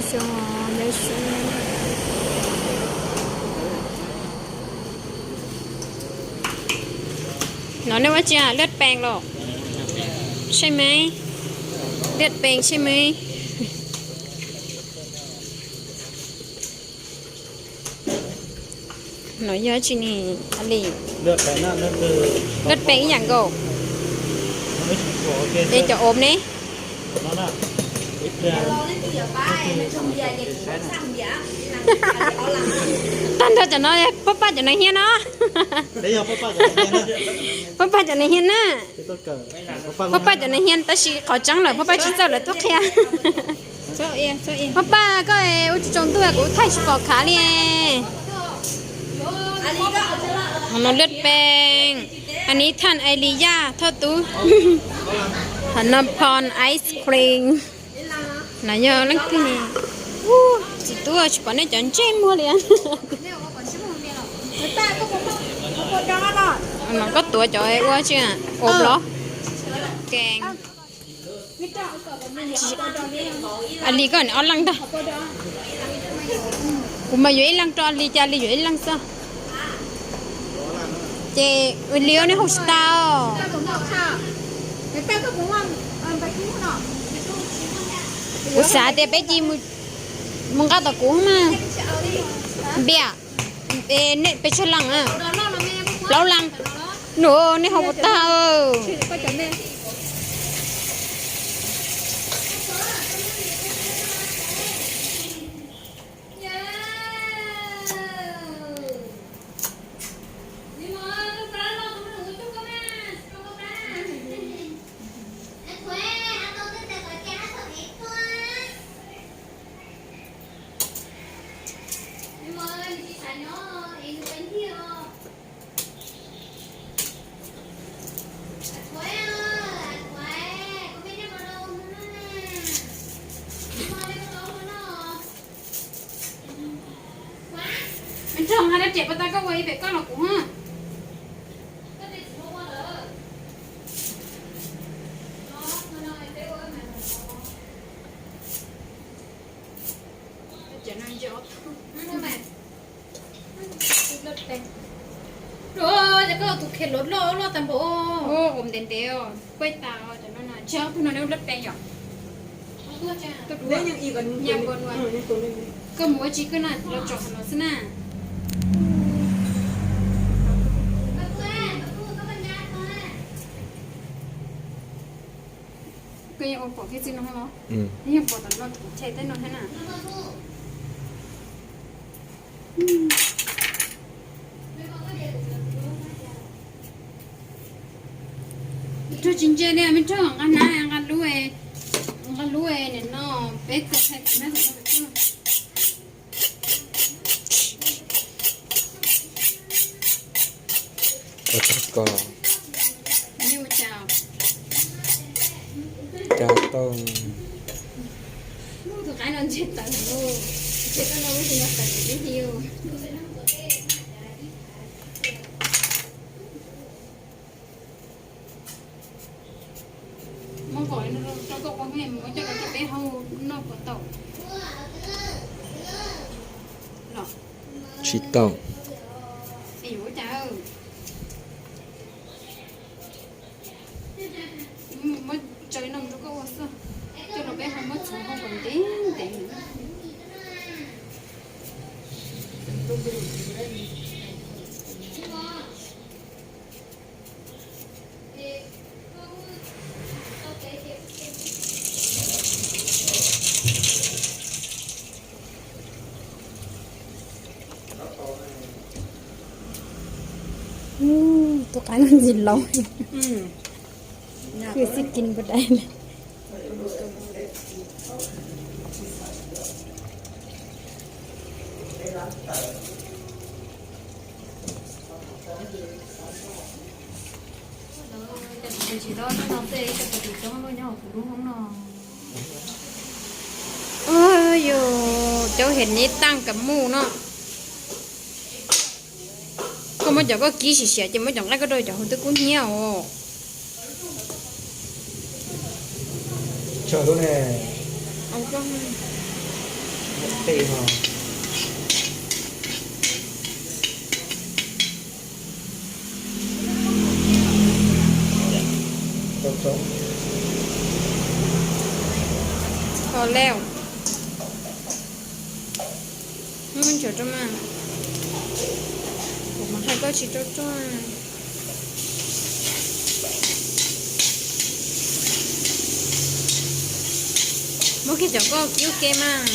Xyoo, xyoo. No nej ua tsi, lwj pees los? Sai maiv? Lwj pees sai maiv? No yog tsi ne, Alis? Lwj pees ib yam nkaus. Es cov ov ne? Tag nrho cov no, pab pab cov no hiab no. Pab pab cov no hiab na. Pab pab cov no hiab tab sis qhov tseeb lawm pab pab tsis txawj lawv tuaj qhia. Pab pab koj ua tsis tsaus ntuj kuv thaij tsis pom khav li. Hov no lwj pees, an ni than Alis yaj thoj tub, hov no pon ice cream. No yog leej twg ne? Txiv tub tsis pom nej cov ntsej muag li. No koj tuav cov ua tsi, ov los? Kees. Alis koj ob leeg ntag. Kuv mas yuav ib leeg rau Alis ces Alis yuav ib leeg xwb. Ces Alis nej hu tsis tau. Kuv xav tias peb cia mus nqa tom kuv mas. Npiam, peb tsawg leej? Plaub leej. Nws nej hu puas tag? Me nrog ha dab riam pab tab koj ua ib pem koj los kuv. Ces koj tus khe loj loj loj tag npaum. Ua ntev ntev, kuj tas cov no na, ntshe ob tug no neb ua laj pees yom. Koj mus ua tsi koj na, los tsom qhov no xwb na. Koj yeej ua pom kiag txij no los? Yeej pom tom no kuv tshem tej no thiab na. Rog tsis ntse li, me rog nqa na, nqa lub, nqa lub nim no peb txhais tau na. Ua tag ko. Cas tau. Tus qaib no ntshe tawv, ntshe koj no lub tsis nco tawv li. Muab kom rau koj ua me, muab coj los rau peb haus noj puas tau? Tsis tau. Yuav ua cas? Muab tsaws no rau koj ua xwb, coj los peb haus muab txhuv haus kom ntev ntev. Tus qaib no ntxim laus, khwv xim kis npua dais li. Yus caub hem neb taaj kas mus no. Koj muab cov koj kib siav siav ces muab cov nqaij koj rau cov hauv twb kub hnyiab os. Tej ho. Kho lawm. Muab ntsaum rau mas. Kuv mas hais koj tsis rau rau. Muab kiag cov koj cub ke mas.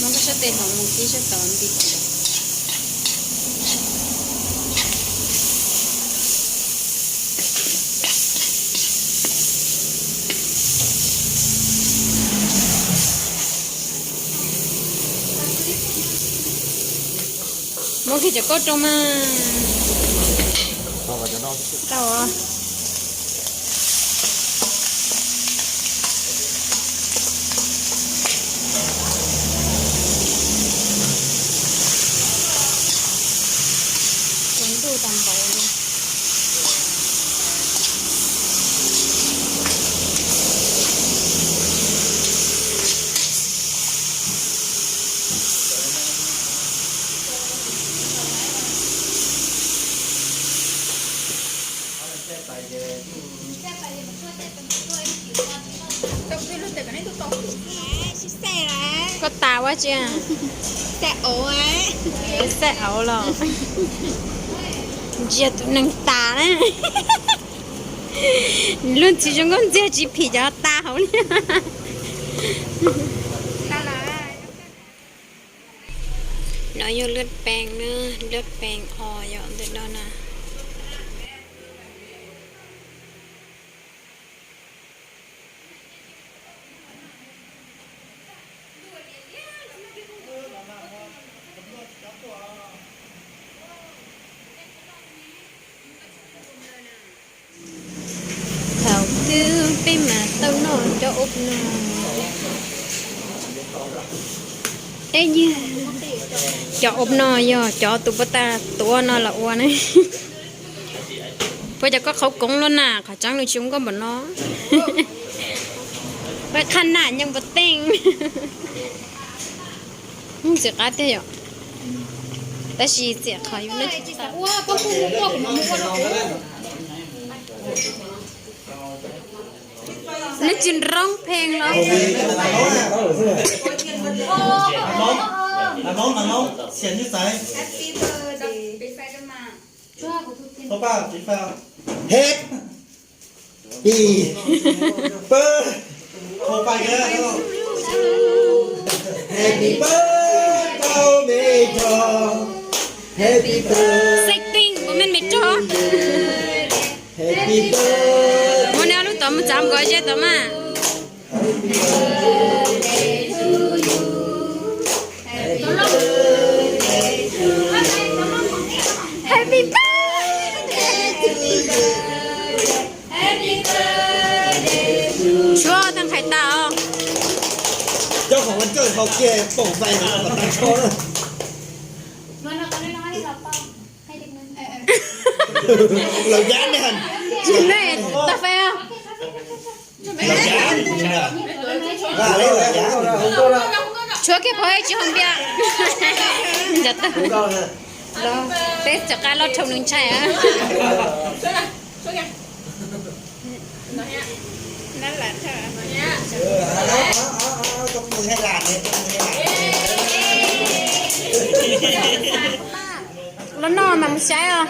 Muab koj sab tes hloov mus kib sab tod nti. Muab kiag cov koj rau mas. Tau. Tsaus ntuj tag npaum li. Koj tas ua tsi? Xaij auv los ntsia tus neeg tas na. Luag ntxhi zoo nkauj ntxiag tsis phim cov tas hauv li. No yog lwj pees na, lwj pees os yom, ntawm no na. Thaum twg peb mas tau noj cov ub no. Peb yog cov ub no yog cov tus puag ta tuav no los ua ne. Puas cov koj qhauv koov loj na, qhov tseeb nws tsis zoo nkauj npaum no. Peb qhab na nyob npua teej. Ntxim qab tiag yom. Tab sis txiam qhov yus nej tsis tau. Nej tsis nroo pheej los. Happy birthday, happy birthday to me, happy birthday. Xeeb Tij, kuv me me rog. Happy birthday. Muab neb lub tod mus txav nkaus zej tod mas. Happy birthday to you. Happy birthday to you. Tshuav tag nqhaim tas os. Coj qhov ua ntej hauv kiag pom fais no kom tag nrho na. Lawv yab ne. Tsis ne, tag fais os. Lawv yab ne. Lawv yab ne. Tshuav kiag pov tsis haus npias. Ntawd tag. Los peb rov qab los rau nws ntshai. Los noj mas mus saib os.